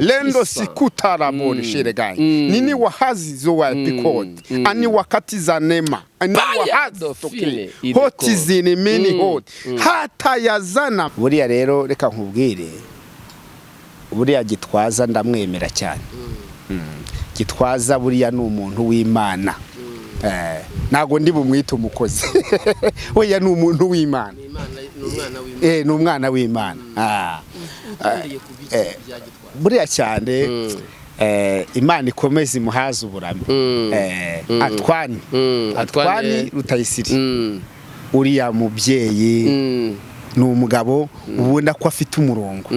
Lendo sikutarabone sheregai nini wahazi zo wa pikot ani wakati za nema ani wahazi toke hoti zini mini hot hata yazana. Buriya rero reka nkubwire, buriya Gitwaza ndamwemera cyane. Gitwaza buriya ni umuntu w'Imana. Ntago ndi bumwite umukozi, weya ni umuntu w'Imana, ni umwana w'Imana. Buriya cyane Imana ikomeze imuhaze uburame. Atwani Rutayisire, uriya mubyeyi ni umugabo ubona ko afite umurongo,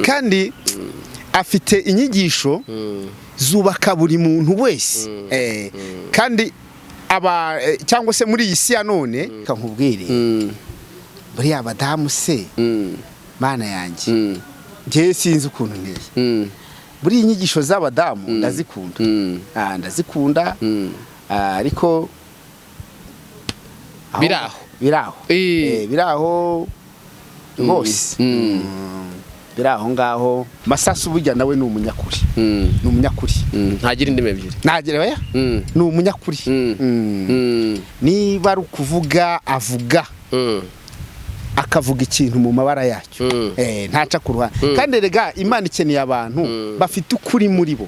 kandi afite inyigisho zubaka buri muntu wese. Kandi aba cyangwa se muri iyi si ya none, nkubwire buriya abadamu se mana yanjye, njyewe sinzi ukuntu nteye. Buriya inyigisho z'abadamu ndazikunda, ndazikunda, ariko biraho biraho rwose, biraho ngaho. Masasu burya nawe ni umunyakuri, ni umunyakuri, ntagira indimi ebyiri, ntagira oya, ni umunyakuri. Niba ari ukuvuga avuga, akavuga ikintu mu mabara yacyo, ntaca ku ruhande. Kandi rega Imana ikeneye abantu bafite ukuri muri bo.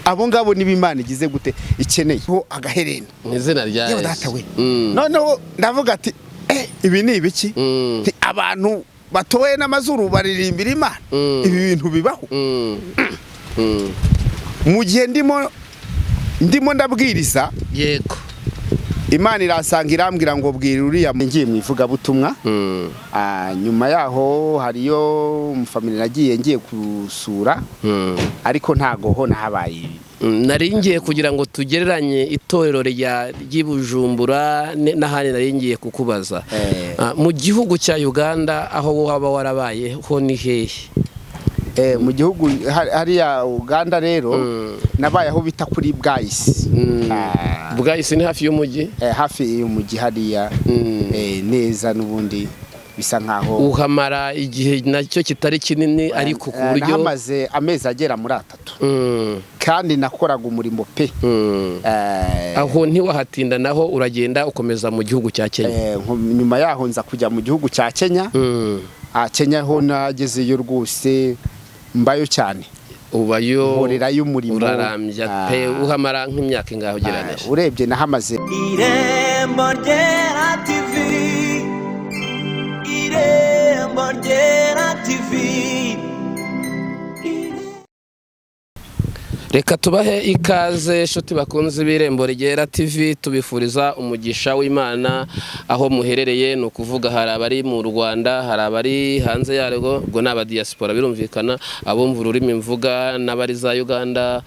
Abo ngabo niba Imana igize gute ikeneye ho agaherena mu izina rya Yesu data we. Noneho ndavuga ati ibi ni ibiki? Abantu batoye n'amazuru baririmbira Imana, ibi bintu bibaho. Mu gihe ndimo ndabwiriza, yego, Imana irasanga irambwira ngo bwira uriya ngiye mu ivugabutumwa. Nyuma yaho hariyo umufamili nagiye ngiye gusura, ariko ntago ho nahabaye. Nari ngiye kugira ngo tugereranye itorero ry'i Bujumbura n'ahandi. Nari ngiye kukubaza mu gihugu cya Uganda aho waba warabaye ho ni hehe? Mu gihugu hariya Uganda rero nabaye aho bita kuri Bwayisi. Bwayisi ni hafi y'umujyi? Hafi y'umujyi hariya, neza n'ubundi bisa nkaho. Uhamara igihe nacyo kitari kinini, ariko ku buryo nahamaze amezi agera muri 3, kandi nakoraga umurimo pe. Aho ntiwahatinda, naho uragenda ukomeza mu gihugu cya Kenya? Nyuma yaho nza kujya mu gihugu cya Kenya. Kenya ho nagezeyo rwose mbayo cyane, ubayo nkorerayo umurimo, urarambya pe. Uhamara nk'imyaka ingahe ugereranije? Urebye nahamaze. Irembo Ryera TV, Irembo Ryera TV. Reka tubahe ikaze inshuti bakunze b'Irembo Ryera TV, tubifuriza umugisha w'Imana aho muherereye. Ni ukuvuga hari abari mu Rwanda, hari abari hanze yarwo, ubwo ni abadiyasipora birumvikana, abumva ururimi mvuga n'abari za Uganda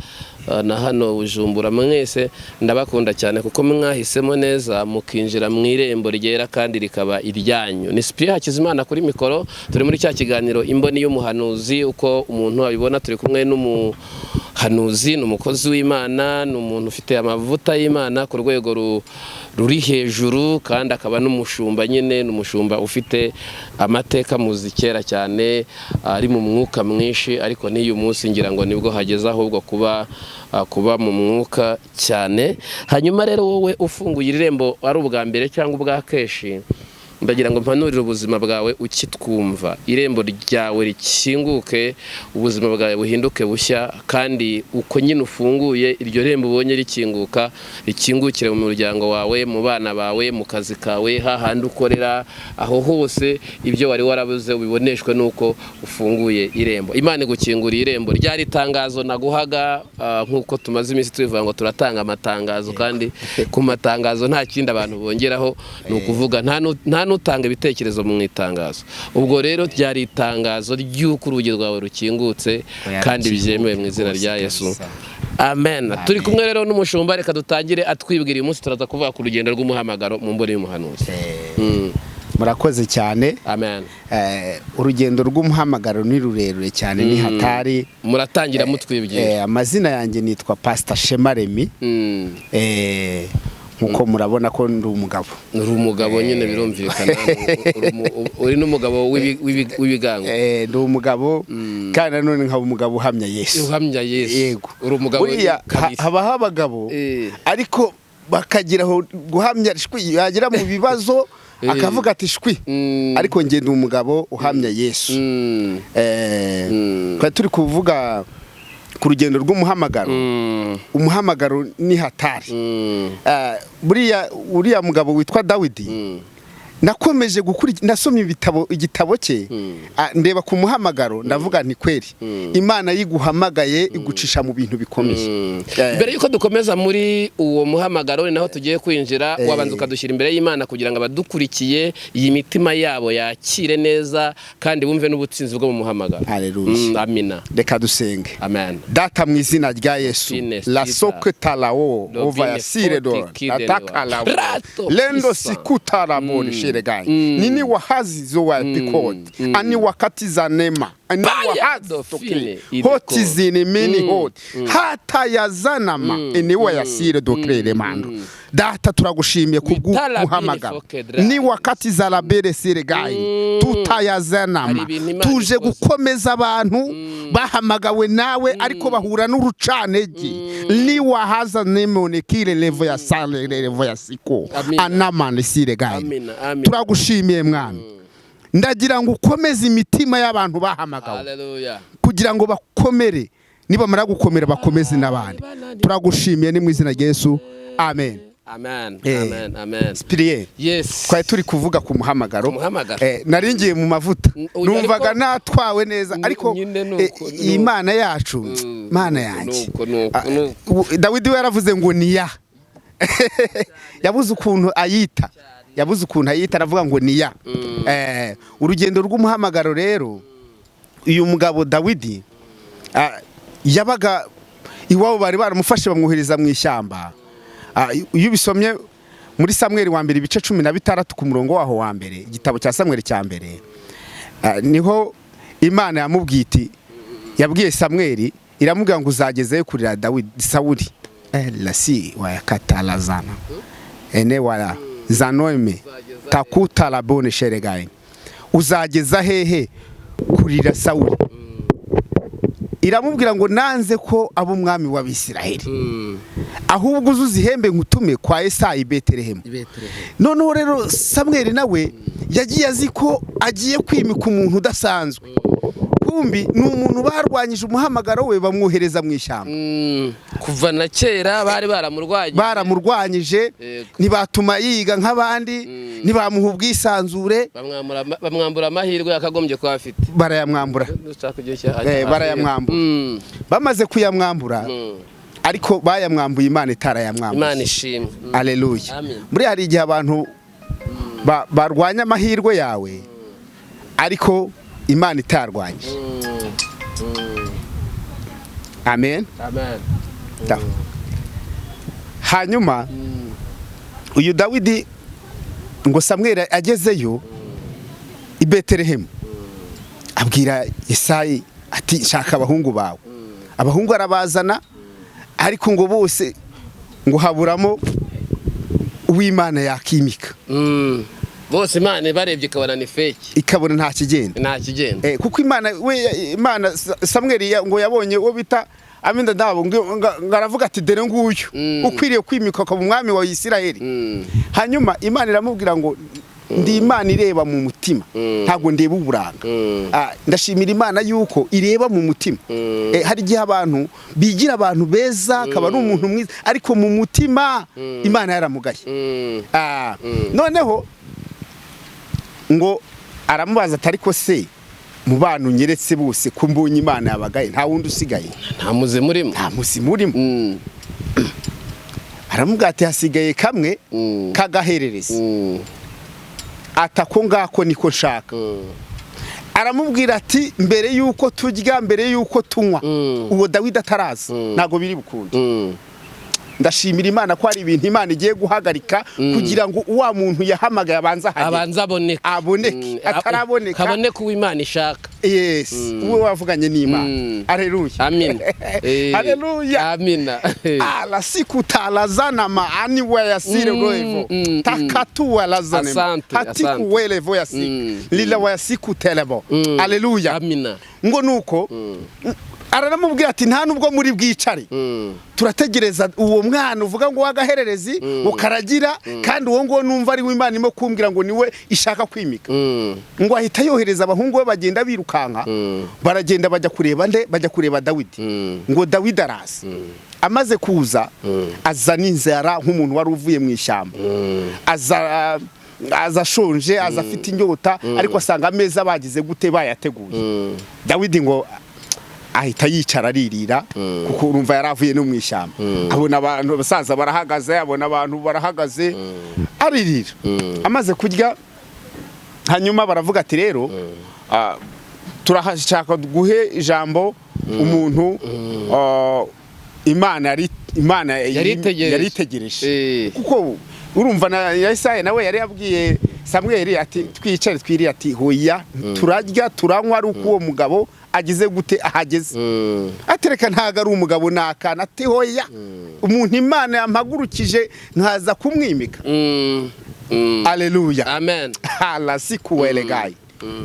na hano Bujumbura, mwese ndabakunda cyane kuko mwahisemo neza mukinjira mu Irembo Ryera kandi rikaba iryanyu. Ni Cyprien Hakizimana kuri mikoro, turi muri cya kiganiro Imboni y'Umuhanuzi, uko umuntu abibona. Turi kumwe n'umuhanuzi, ni umukozi w'Imana, ni umuntu ufite amavuta y'Imana ku rwego ruri hejuru, kandi akaba n'umushumba nyine, ni umushumba ufite amateka muzi kera cyane, ari mu mwuka mwinshi, ariko n'uyu munsi ngira ngo nibwo hageze ahubwo kuba mu mwuka cyane. Hanyuma rero wowe ufunguye irembo ari ubwa mbere cyangwa ubwa kenshi, ndagira ngo mpanurire ubuzima bwawe ukitwumva, irembo ryawe rikinguke, ubuzima bwawe buhinduke bushya, kandi uko nyine ufunguye iryo rembo ubonye rikinguka, rikingukire mu muryango wawe, mu bana bawe, mu kazi kawe, hahandi ukorera, aho hose ibyo wari warabuze ubiboneshwe nuko ufunguye irembo. Imana igukinguriye irembo. Ryari itangazo naguhaga, nk'uko tumaze iminsi tubivuga ngo turatanga amatangazo, kandi ku matangazo nta kindi abantu bongeraho, ni ukuvuga nta nutanga ibitekerezo mu itangazo. Ubwo rero ryari itangazo ry'uko urugi rwawe rukingutse kandi byemewe mu izina rya Yesu, amen. Turi kumwe rero n'umushumba, reka dutangire atwibwira. Uyu munsi turaza kuvuga ku rugendo rw'umuhamagaro mu mboni y'umuhanuzi. Murakoze cyane. Amen. Urugendo rw'umuhamagaro ni rurerure cyane, ni hatari. Muratangira mutwibwira. Amazina yanjye nitwa Pastor Shema Remy. Nkuko murabona ko ndi umugabo. Uri umugabo nyine, birumvikana. Uri n'umugabo w'ibigango. Ndi umugabo, kandi nanone nkaba umugabo uhamya Yesu. Uhamya Yesu. Yego. Uri umugabo Buriya kabisa. habaho abagabo, ariko bakagira aho guhamya shwi, yagera mu bibazo akavuga ati shwi. Ariko njye ndi umugabo uhamya Yesu. Twari turi kuvuga ku rugendo rw'umuhamagaro. Umuhamagaro ni hatari. Buriya uriya mugabo witwa Dawidi, nakomeje nasomye ibitabo, igitabo cye, ndeba ku muhamagaro, ndavuga nti kweri Imana yiguhamagaye igucisha mu bintu bikomeye. Mbere yuko dukomeza muri uwo muhamagaro, ni naho tugiye kwinjira, wabanza ukadushyira imbere y'Imana kugira ngo abadukurikiye iyi mitima yabo yakire neza kandi bumve n'ubutsinzi bwo mu muhamagaro. Haleluya. Amina. Reka dusenge. Amen. Data, mu izina rya Yesu. Fine La sita. soke talao Lovine ova ya sire forti do kide atakalao Rato lendo isa. sikuta bori shire gai nini wahazi zo wa pikot ani wakati za nema ani Baya wahazi dofine toke ideko. hoti zini mini hot hata yazanama eniwa ya sire do krere mando. Data, turagushimiye kubw'umuhamagaro fokedra. ni wakati za labere sire gai Hari tutayazanama. ibintu Imana Tuje ikoze. gukomeza abantu bahamagawe nawe ariko bahura n'urucantege ni wahaza nemonekire levo ya sale levo ya siko Amina. anamane sire gai. Amina, amina. Turagushimiye Mwami, ndagira ngo ukomeze imitima y'abantu bahamagawe Haleluya. kugira ngo bakomere, nibamara gukomera bakomeze n'abandi. Turagushimiye, ni mu izina rya Yesu, amen. Amen. Eh. Amen. Amen. Sipiriyeni, Yes. twari turi kuvuga ku muhamagaro. Umuhamagaro. Nari ngiye mu mavuta, Oya, numvaga ariko- natwawe neza, ariko nyine nuko, nuko. iyi Mana yacu, Mana yanjye. Nuko, nuko, Ah, nuko. Dawidi we yaravuze ngo ni ya, yabuze ukuntu ayita, yabuze ukuntu ayita, aravuga ngo ni ya. Urugendo rw'umuhamagaro rero, uyu mugabo Dawidi, yabaga iwabo, bari baramufashe bamwohereza mu ishyamba. Iyo ubisomye muri Samweli wa mbere ibice 16 ku murongo waho wa mbere, igitabo cya Samweli cya mbere, niho Imana yamubwiye iti, yabwiye Samweli iramubwira ngo uzagezeyo kurira Dawidi Sawuli lasi wayakatalazana ene wala zanome takuta labone sheregaye, uzageza hehe kurira Sawuli? Iramubwira ngo nanze ko aba umwami w'Abisiraheli, ahubwo uze uzihembe nkutume kwa Esayi i Betelehemu. Noneho rero Samweli nawe yagiye azi ko agiye kwimika umuntu udasanzwe, kumbi ni umuntu barwanyije umuhamagaro we bamwohereza mu ishyamba. Kuva na kera bari baramurwanye. Baramurwanyije. Yego. Ntibatuma yiga nk'abandi, ntibamuha ubwisanzure. Bamwambura amahirwe yakagombye kuba afite. Barayamwambura. Nushaka ujye ushyira- Barayamwambura. Bamaze kuyamwambura, ariko bayamwambuye Imana itarayamwambuye. Imana ishimwe. Aleluya. Amen. Muri hari igihe abantu barwanya amahirwe yawe ariko Imana itarwanyije. Amen. Amen. Hanyuma uyu Dawidi, ngo Samweli agezeyo i Betelehemu, abwira Yesayi ati nshaka abahungu bawe. Abahungu arabazana, ariko ngo bose ngo haburamo uw'Imana yakimika. Bose Imana barebye ikabona ni fake. Ikabona nta kigenda. Nta kigenda. Kuko Imana we, Imana Samweli ngo yabonye uwo bita Aminadabu, ngo aravuga ati dore nguyu ukwiriye kwimikwa akaba umwami wa Isiraheli. Hanyuma Imana iramubwira ngo ndi Imana ireba mu mutima, ntabwo ndeba uburanga. Ndashimira Imana yuko ireba mu mutima. Hari igihe abantu bigira abantu beza, akaba ari umuntu mwiza, ariko mu mutima Imana yaramugaye. Noneho ngo aramubaza ati ariko se mu bana unyeretse bose ko mbonye Imana yabagaye, nta wundi usigaye? Nta muzimu urimo. Nta muzimu urimo? Aramubwira ati hasigaye kamwe k'agahererezi. Ati ako ngako niko nshaka. Aramubwira ati mbere yuko turya, mbere yuko tunywa, uwo Dawidi ataraza, ntabwo biri bukunde. Ndashimira Imana ko hari ibintu Imana igiye guhagarika kugira ngo wa muntu yahamagaye abanze ahagere. Abanza aboneke. Aboneke. Ataraboneka. Kaboneke uwo Imana ishaka. Yes, uwo wavuganye n'Imana. Haleluya. Amina. Haleluya. Amina. Ala siku talazana maani wa yasire roevo takatu alazane Asante, hatiku asante. welevo yasiku lila wa yasiku telebo. Haleluya. Amina. Ngo nuko aranamubwira ati nta nubwo muri bwicare, turategereza uwo mwana uvuga ngo w'agahererezi ukaragira, kandi uwo nguwo numva ari Imana irimo kumbwira ngo niwe ishaka kwimika. Ngo ahita yohereza abahungu be, bagenda birukanka, baragenda bajya kureba nde? Bajya kureba Dawidi. Ngo Dawidi araza, amaze kuza azana inzara nk'umuntu wari uvuye mu ishyamba, aza aza ashonje, aza afite inyota, ariko asanga ameza bagize gute? Bayateguye. Dawidi ngo ahita yicara aririra, kuko urumva yari avuye no mu ishyamba, abona abantu abasaza barahagaze, abona abantu barahagaze, aririra. Amaze kurya, hanyuma baravuga ati rero turashaka guhe ijambo umuntu Imana yari Imana Yari itegereje. Yari itegereje. Kuko urumva na Yesaya nawe yari yabwiye Samweli ati twicare twirire, ati hoya, turarya turanywa ari uko uwo mugabo agize gute? Ahageze. Atereka ntago ari umugabo, ni akana. Ati hoya, umuntu Imana yampagurukije nkaza kumwimika. Aleluya. Amen. Ala siku welegai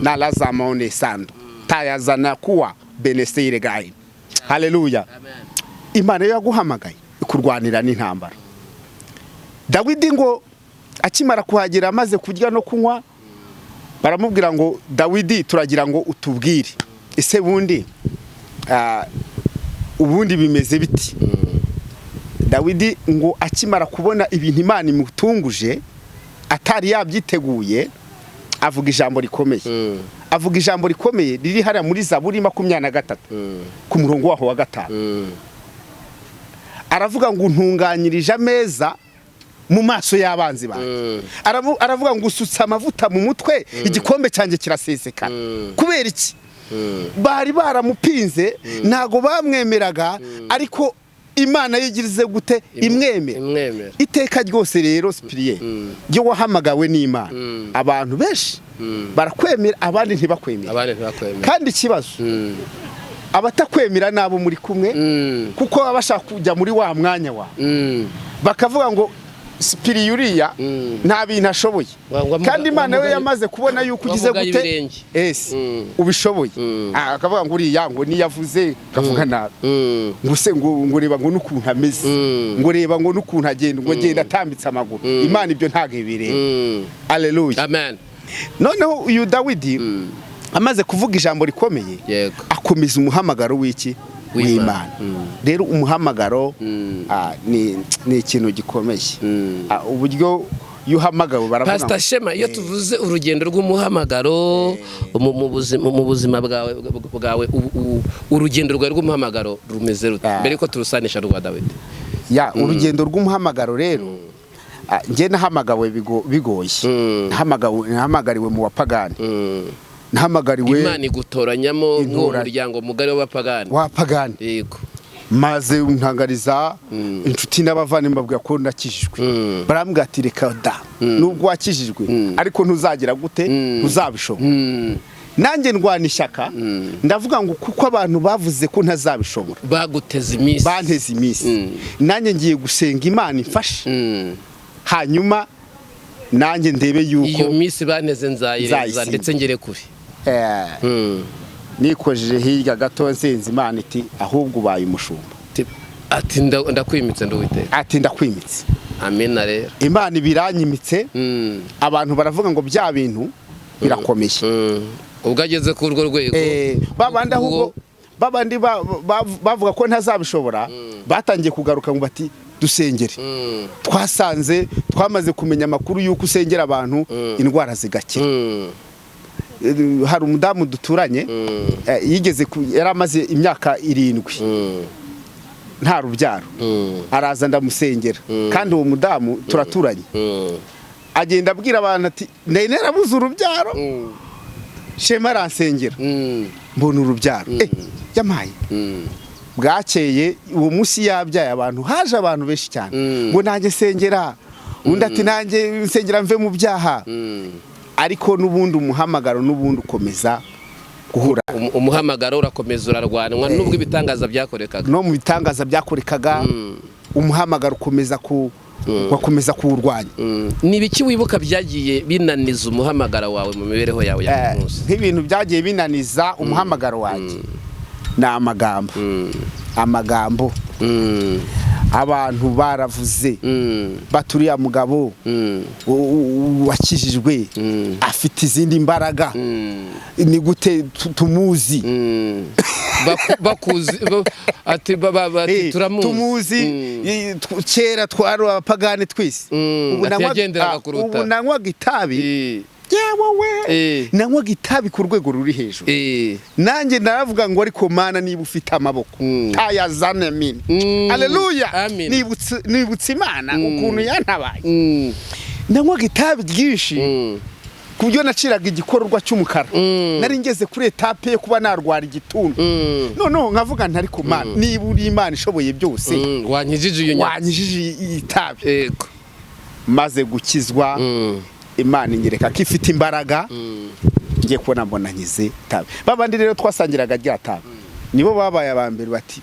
nalazamone sando tayazana kuwa beneseiregai. Haleluya. Imana yo yaguhamagaye ikurwanira n'intambara. Dawidi ngo akimara kuhagera, amaze kurya no kunywa, baramubwira ngo Dawidi, turagira ngo utubwire, ese bundi ubundi bimeze biti? Dawidi ngo akimara kubona ibintu Imana imutunguje atari yabyiteguye, avuga ijambo rikomeye. Avuga ijambo rikomeye riri hariya muri Zaburi 23 ku murongo waho wa 5. Aravuga ngo ntunganyirije ameza mu maso y'abanzi banjye. Aravuga ngo usutse amavuta mu mutwe, igikombe cyanjye kirasesekara. Kubera iki? Bari baramupinze, ntago bamwemeraga, ariko Imana yigirize gute? Imwemera. Imwemera. Iteka ryose rero, Sipiriye, ryo wahamagawe n'Imana, abantu benshi barakwemera, abandi ntibakwemera. Abandi ntibakwemera. Kandi ikibazo, abatakwemera nabo muri kumwe, kuko baba bashaka kujya muri wa mwanya wawe, bakavuga ngo Sipiriye uriya nta bintu ashoboye, kandi Imana yo yamaze kubona yuko ugize wamugaye gute? Ibirenge. Ese ubishoboye. Akavuga ngo uriya ngo niyavuze akavuga nabi, ngo se ngo reba ngo n'ukuntu ameze, ngo reba ngo n'ukuntu agenda, ngo agenda atambitse amaguru. Imana ibyo ntabwo ibireba. Aleluya. Amen. Noneho uyu Dawidi amaze kuvuga ijambo rikomeye, akomeza umuhamagaro w'iki? W'Imana. W'Imana. Rero umuhamagaro ni ikintu gikomeye. Uburyo iyo uhamagawe baravuga Pastor Shema, iyo tuvuze urugendo rw'umuhamagaro mu buzima bwawe, urugendo rwawe rw'umuhamagaro rumeze rute? Mbere yuko turusanisha rwa Dawidi. Ya, urugendo rw'umuhamagaro rero, njye nahamagawe bigoye. Nahamagariwe mu bapagani. Nahamagariwe Imana igutoranyamo nk'uwo Intoranya. muryango mugari w'abapagani. Wapagani. Yego. Maze ntangariza inshuti n'abavandimwe, mbabwira ko nakijijwe. Barambwira ati reka da, nubwo wakijijwe ariko ntuzagira gute? Ntuzabishobora. Nanjye ndwana ishyaka, ndavuga ngo kuko abantu bavuze ko ntazabishobora, baguteza iminsi, banteze iminsi, nanjye ngiye gusenga Imana imfashe, hanyuma nanjye ndebe iyo yuko minsi banteze nzayirenza Nzayisimba. ndetse ngere kure. Nikojeje hirya gato nsenze Imana, iti ahubwo ubaye umushumba. Ati ndakwimitse nduwiteka. Ati ndakwimitse. Amina rero. Imana ibiranyimitse. Abantu baravuga ngo bya bintu birakomeye. Ubwo ageze ku urwo rwego. Babandi ahubwo babandi bavuga ko ntazabishobora batangiye kugaruka ngo bati dusengere, twasanze twamaze kumenya amakuru y'uko usengera abantu indwara zigakira. Hari umudamu duturanye, yigeze yari amaze imyaka 7 nta rubyaro. Araza ndamusengera, kandi uwo mudamu turaturanye. Agenda abwira abantu ati nari narabuze urubyaro, Shema aransengera mbona urubyaro. Yamaye. Bwakeye uwo munsi yabyaye, abantu haje, abantu benshi cyane, ngo nanjye sengera, undi ati nanjye nsengera mve mu byaha. Ariko n'ubundi umuhamagaro n'ubundi ukomeza guhura. Umuhamagaro urakomeza urarwanwa nubwo ibitangaza byakorekaga. No mu bitangaza byakorekaga, umuhamagaro ukomeza ku wakomeza kuwurwanya. Ni ibiki wibuka byagiye binaniza umuhamagaro wawe mu mibereho yawe ya buri munsi? Nk'ibintu byagiye binaniza umuhamagaro wanjye ni amagambo, amagambo. Abantu baravuze bati uriya mugabo wakijijwe afite izindi mbaraga, ni gute tumuzi? Bakuzi ati bati turamuzi. Tumuzi. Kera twari abapagani twese. Ubu Ati yagenderaga ku ubu rutare. nanywaga itabi, yewe we, nanywaga itabi ku rwego ruri hejuru. Nanjye naravuga ngo ariko Mana, niba ufite amaboko, tayazane mini. Aleluya. Amen. Nibutse Imana ukuntu yantabaye. Nanywaga itabi ryinshi ku buryo naciraga igikororwa cy'umukara. Nari ngeze kuri étape yo kuba narwara igituntu. Noneho nkavuga nti ariko Mana, niba uri Imana ishoboye byose, Wankijije iyo nyama. Wankijije iyi tabi. Maze gukizwa, Imana inyereka ko ifite imbaraga. Ngiye kubona mbona nkize itabi. Babandi rero twasangiraga rya tabi nibo babaye aba mbere bati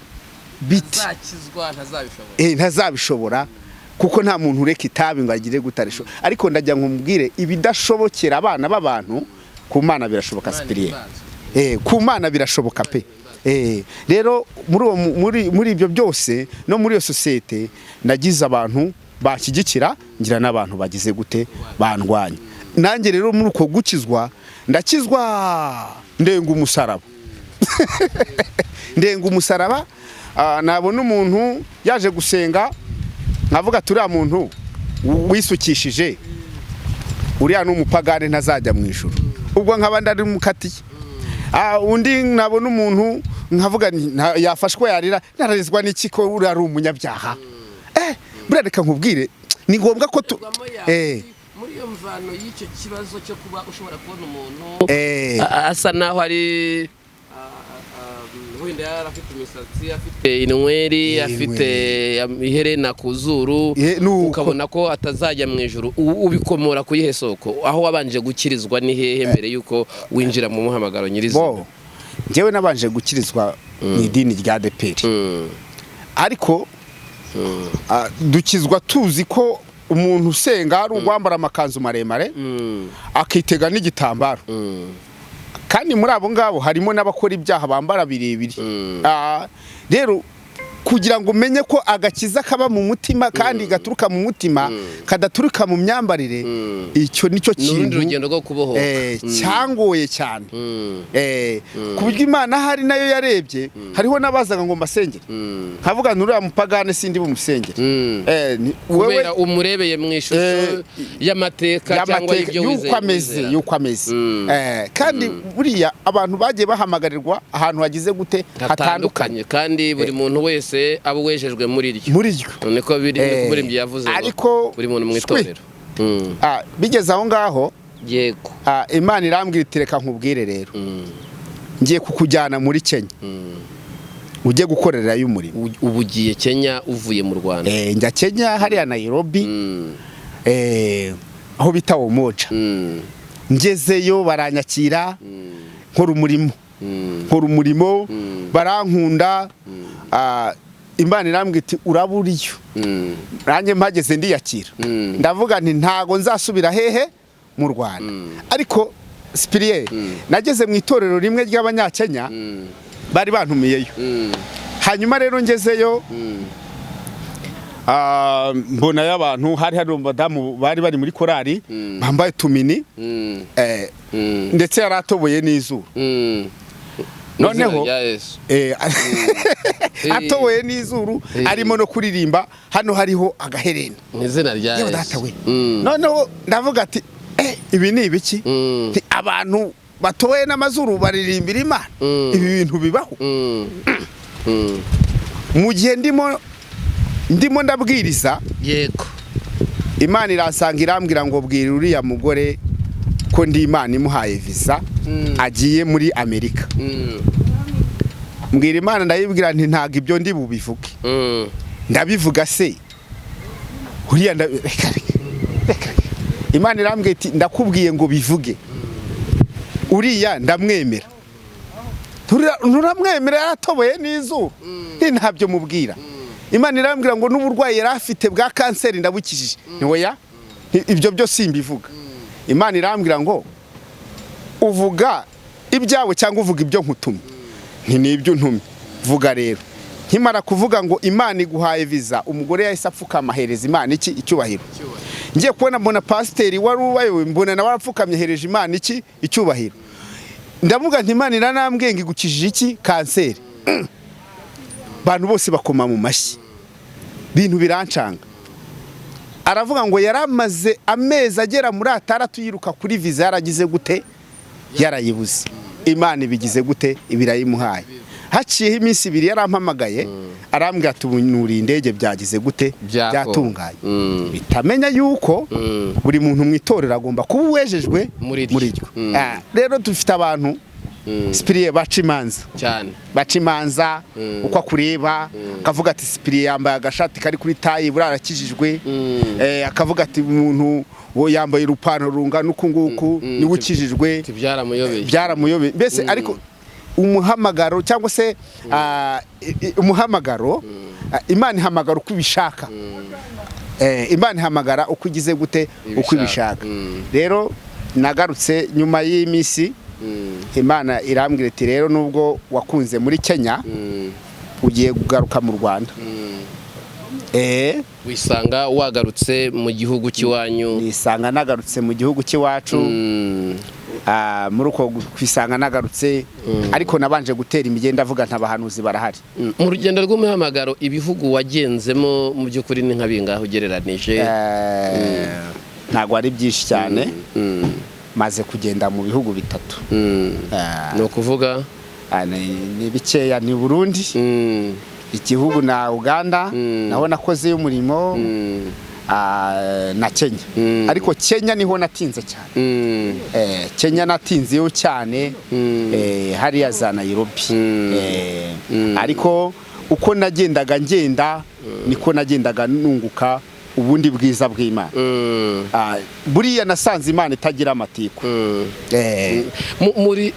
biti. Ntazakizwa, ntazabishobora. Ntazabishobora, kuko nta muntu ureka itabi ngo agire gutarisho. Ariko ndajya nkumubwire, ibidashobokera abana b'abantu, ku Mana birashoboka, Sipiriye. Ku Mana birashoboka pe. Rero muri uwo muri ibyo byose no muri iyo sosiyete, nagize abantu bashyigikira, ngira n'abantu bagize gute, bandwanya. Nanjye rero muri uko gukizwa, ndakizwa, ndenga umusaraba, ndenga umusaraba. Nabona umuntu yaje gusenga nkavuga ati uriya muntu wisukishije, uriya ni umupagani, ntazajya mu ijuru. Ubwo nkaba ndari mukatiye. Undi nabona umuntu nkavuga nti, yafashwe yarira, nararizwa n'iki ko uriya ari umunyabyaha? Buriya reka nkubwire, ni ngombwa ko tu Muri iyo mvano y'icyo kibazo cyo kuba ushobora kubona umuntu asa naho ari wenda yari afite imisatsi, afite inweri, afite iherena ku zuru, Nuko. ukabona ko atazajya mu ijuru. Ubikomora ku yihe soko? Aho wabanje gukirizwa ni hehe mbere y'uko winjira mu muhamagaro nyirizina? Bo njyewe nabanje gukirizwa mu idini rya ADEPR, ariko dukizwa tuzi ko umuntu usenga ari uwambara amakanzu maremare, akitega n'igitambaro. Kandi muri abo ngabo harimo n'abakora ibyaha bambara birebire. Rero kugira ngo umenye ko agakiza kaba mu mutima kandi gaturuka mu mutima, kadaturuka mu myambarire, icyo nicyo Ni urundi kintu rugendo rwo kubohoka. Cyangoye cyane. Ku buryo Imana hari nayo yarebye, hariho n'abazaga ngo mbasengere, nkavuga nti uriya mupagane sindi bumusengere. Wewe Kubera umurebeye mu ishusho y'amateka cyangwa y'amateka y'ibyo y'uko wizeye ameze, wizera. y'uko ameze. Kandi buriya abantu bagiye bahamagarirwa ahantu hagize gute, hatandukanye. Hatandukanye, kandi buri muntu wese aba uwejejwe muri ryo. Muri ryo. Niko biri, niko umuririmbyi yavuze ngo Ariko buri muntu mu itorero. Bigeze aho ngaho, Imana irambwira iti reka nkubwire rero, ngiye kukujyana muri Kenya ujye gukorerayo umurimo. Ubu ugiye Kenya uvuye mu Rwanda? Njya Kenya, hariya Nairobi, aho bita Umoja. Ngezeyo baranyakira, nkora umurimo, nkora umurimo, barankunda. Imana irambwira iti uraba uriyo. Nanjye mpageze ndiyakira, ndavuga nti ntago nzasubira hehe, mu Rwanda. Ariko Sipiriye, nageze mu itorero rimwe ry'Abanyakenya, bari bantumiyeyo. Hanyuma rero ngezeyo, mbonayo abantu, hari abadamu bari bari muri korari bambaye tumini, ndetse yari atoboye n'izuru. Noneho Mu izina rya Yesu. Atoboye n'izuru, arimo no kuririmba, hano hariho agaherena. Mu izina rya Yewe Yesu. data we. Noneho ndavuga ati ibi ni ibiki? Nti abantu batoye n'amazuru baririmbira Imana, ibi bintu bibaho? Mu gihe ndimo ndabwiriza, Imana iransanga irambwira ngo bwira uriya mugore ko ndi Imana imuhaye visa, agiye muri Amerika. Mbwira Imana, ndayibwira nti ntabwo ibyo ndi bubivuge. Ndabivuga se uriya reka, reka, reka. Imana irambwira iti ndakubwiye ngo bivuge, uriya ndamwemera. Nturamwemera, yaratoboye n'izuru. Nti ntabyo mubwira. Imana irambwira ngo n'uburwayi yari afite bwa kanseri ndabukijije. Ni oya, ibyo byo simbivuga. Imana irambwira ngo uvuga ibyawe cyangwa uvuga ibyo nkutumye? Nti nibyo ntumye. Vuga rero. Nkimara kuvuga ngo Imana iguhaye viza, umugore yahise apfukama, ahereza Imana iki? Icyubahiro. Ngiye kubona mbona pasiteri wari ubayoboye, mbona nawe arapfukamye, ahereje Imana iki? Icyubahiro. Ndavuga nti Imana iranambwiye ngo igukijije iki? Kanseri. Abantu bose bakoma mu mashyi, ibintu birancanga. Aravuga ngo yaramaze amezi agera muri 6 yiruka kuri viza, yaragize gute? Yarayibuze. Imana ibigize gute? Ibirayimuhaye. Haciyeho iminsi 2 yarampamagaye, arambwira ati ubu nuriye indege, byagize gute? Byatunganye. Bitamenya yuko buri muntu mu itorero agomba kuba uwejejwe muri ryo. Muri ryo. Rero dufite abantu Sipiriye baca imanza cyane. Baca imanza uko akureba, akavuga ati Sipiriye yambaye agashati kari kuri tayi, buriya arakijijwe. Akavuga ati umuntu wo yambaye urupantaro rungana uku nguku, niwe ukijijwe. Ati byaramuyobeye. Byaramuyobeye mbese. Ariko umuhamagaro cyangwa se umuhamagaro, Imana ihamagara uko ibishaka. Imana ihamagara uko igize gute? Uko ibishaka. Rero nagarutse nyuma y'iminsi, Imana irambwira iti rero nubwo wakunze muri Kenya, ugiye kugaruka mu Rwanda. Wisanga wagarutse mu gihugu cy'iwanyu. Nisanga nagarutse mu gihugu cy'iwacu. Muri uko kwisanga nagarutse, ariko nabanje gutera imigenda, avuga nta bahanuzi barahari. Mu rugendo rw'umuhamagaro, ibihugu wagenzemo mu by'ukuri ni nka bingahe ugereranije? Ntabwo ari byinshi cyane. Maze kugenda mu bihugu 3. Ni ukuvuga? Ni bikeya. Ni Burundi, igihugu na Uganda, naho nakozeyo umurimo, na Kenya. Ariko Kenya niho natinze cyane. Kenya natinzeyo cyane, hariya za Nairobi. Ariko uko nagendaga ngenda niko nagendaga nunguka ubundi bwiza bw'Imana. Buriya nasanze Imana itagira amatiku. Muri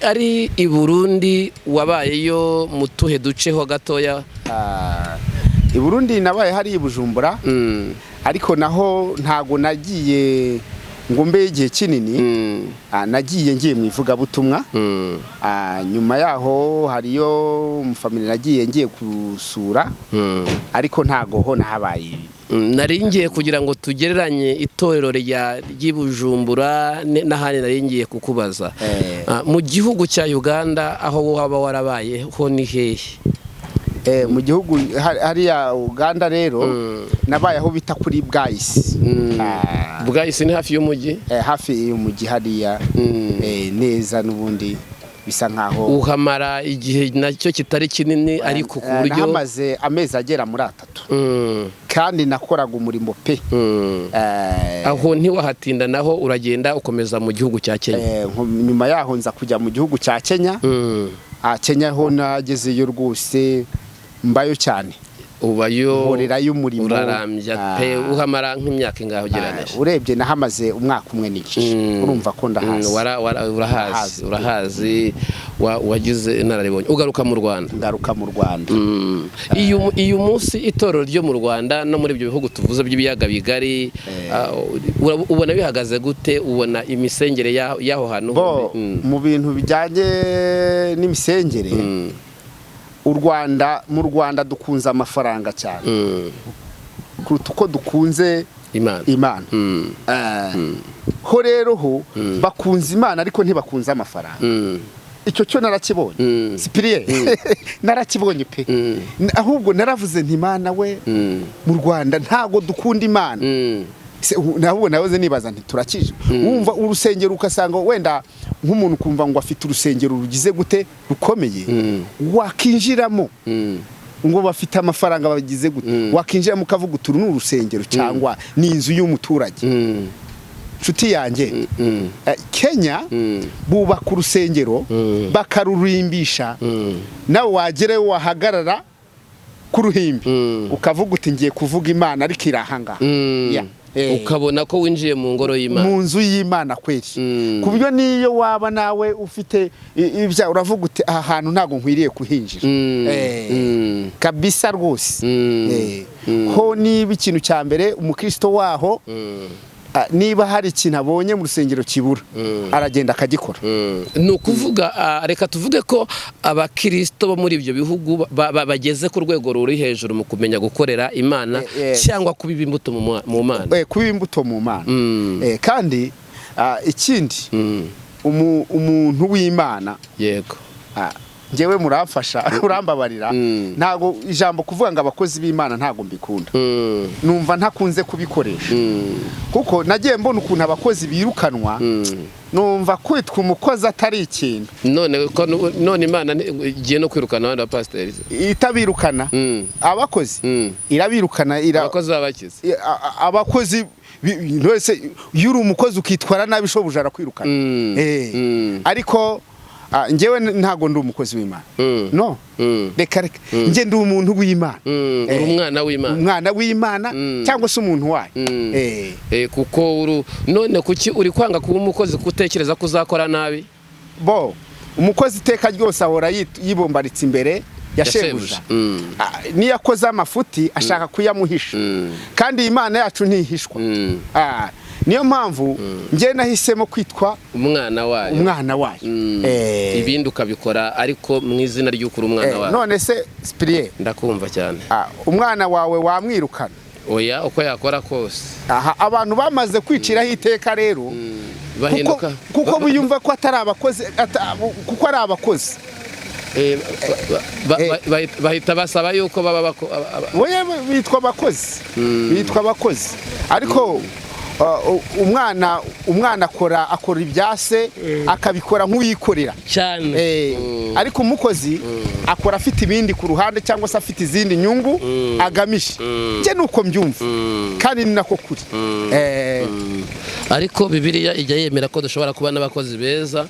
ari i Burundi wabayeyo mu tuhe duce ho gatoya? I Burundi nabaye hari i Bujumbura, ariko naho ntago nagiye ngo mbe igihe kinini. Nagiye ngiye mu ivugabutumwa. Nyuma yaho hariyo umufamili nagiye ngiye gusura, ariko ntago ho nahabaye. Nari ngiye kugira ngo tugereranye itorero ry'i Bujumbura n'ahandi nari ngiye kukubaza. Mu gihugu cya Uganda aho waba warabaye ho ni hehe? Mu gihugu hariya Uganda rero, nabaye aho bita kuri Bwayisi. Bwayisi ni hafi y'umujyi? Hafi y'umujyi hariya. Neza, n'ubundi bisa nkaho uhamara igihe nacyo kitari kinini, ariko ku buryo nahamaze amezi agera muri 3, kandi nakoraga umurimo pe. Aho ntiwahatinda, naho uragenda ukomeza mu gihugu cya Kenya? Nyuma yaho nza kujya mu gihugu cya Kenya. Kenya ho nagezeyo rwose mbayo cyane. Ubayo. Nkorerayo umurimo. Urarambya pe. Uhamara nk'imyaka ingahe ugereranije? Urebye nahamaze umwaka umwe n'igice. Urumva ko ndahazi. Urahazi. Ndahazi. Urahazi, wagize inararibonye, ugaruka mu Rwanda. Ngaruka mu Rwanda. Iyo munsi itorero ryo mu Rwanda no muri ibyo bihugu tuvuze by'ibiyaga bigari, ubona bihagaze gute? Ubona imisengere y'aho hantu Bo, mu bintu bijyanye n'imisengere, u Rwanda, mu Rwanda dukunze amafaranga cyane kuruta uko dukunze Imana. Imana. Ho rero ho bakunze Imana, ariko ntibakunze amafaranga. Icyo cyo narakibonye. Sipiriye, narakibonye pe. Ahubwo naravuze nti Imana we, mu Rwanda ntago dukunda Imana. Nahubwo nahoze nibaza nti turakije. Wumva urusengero ukasanga wenda nk'umuntu ukumva ngo afite urusengero rugize gute, rukomeye, wakinjiramo ngo bafite amafaranga bagize gute, wakinjiramo ukavuga uti uru ni urusengero cyangwa ni inzu y'umuturage? Nshuti yanjye, Kenya bubaka urusengero bakarurimbisha, nawe wagereyo wahagarara ku ruhimbi ukavuga uti: "Ngiye kuvuga Imana, ariko iri ahangaha." Yeah. Ukabona ko winjiye mu ngoro y'Imana. Mu nzu y'Imana kweri, ku buryo n'iyo waba nawe ufite ibya, uravuga uti: "Aha hantu ntabwo nkwiriye kuhinjira." Kabisa rwose. Ho niba ikintu cya mbere umukristo waho, niba hari ikintu abonye mu rusengero kibura, aragenda akagikora. Ni ukuvuga, reka tuvuge ko abakirisito bo muri ibyo bihugu bageze ku rwego ruri hejuru mu kumenya gukorera Imana cyangwa kubiba imbuto mu Mana. Kuba imbuto mu Mana. Kandi ikindi, umuntu w'Imana, njyewe muramfasha, urambabarira, ntabwo ijambo kuvuga ngo abakozi b'Imana ntabwo mbikunda. Numva ntakunze kubikoresha, kuko nagiye mbona ukuntu abakozi birukanwa, numva kwitwa umukozi atari ikintu. None ko none Imana igiye no kwirukana abandi bapasiteri? Itabirukana abakozi, irabirukana Abakozi b'abakize. Abakozi wese, iyo uri umukozi ukitwara nabi, shobuja arakwirukana. Ariko njyewe ntabwo ndi umukozi w'Imana. No, reka reka, njye ndi umuntu w'Imana. Uri umwana w'Imana. Umwana w'Imana cyangwa se umuntu wayo. Kuko uru none kuki uri kwanga kuba umukozi, kutekereza ko uzakora nabi? Bo umukozi iteka ryose ahora yibombaritse imbere ya Ya shebuja. shebuja. Niyo akoze amafuti ashaka kuyamuhisha, kandi Imana yacu ntihishwa. Niyo mpamvu njye nahisemo kwitwa umwana wayo. Umwana wayo. Ibindi ukabikora ariko mu izina ry'ukuri umwana wayo. None se Sipiriye? Ndakumva cyane. Umwana wawe wamwirukana? Oya, uko yakora kose. Aha abantu bamaze kwiciraho iteka rero kuko, Bahinduka kuko biyumva ko atari abakozi, kuko ari abakozi. Bahita basaba yuko baba Oya, bitwa abakozi, bitwa abakozi, ariko umwana akora ibya se, akabikora nk'uwikorera. Cyane. Ariko umukozi akora afite ibindi ku ruhande cyangwa se afite izindi nyungu agamije. Njye nuko mbyumva, kandi ni nako kuri. Ariko Bibiliya ijya yemera ko dushobora kuba n'abakozi beza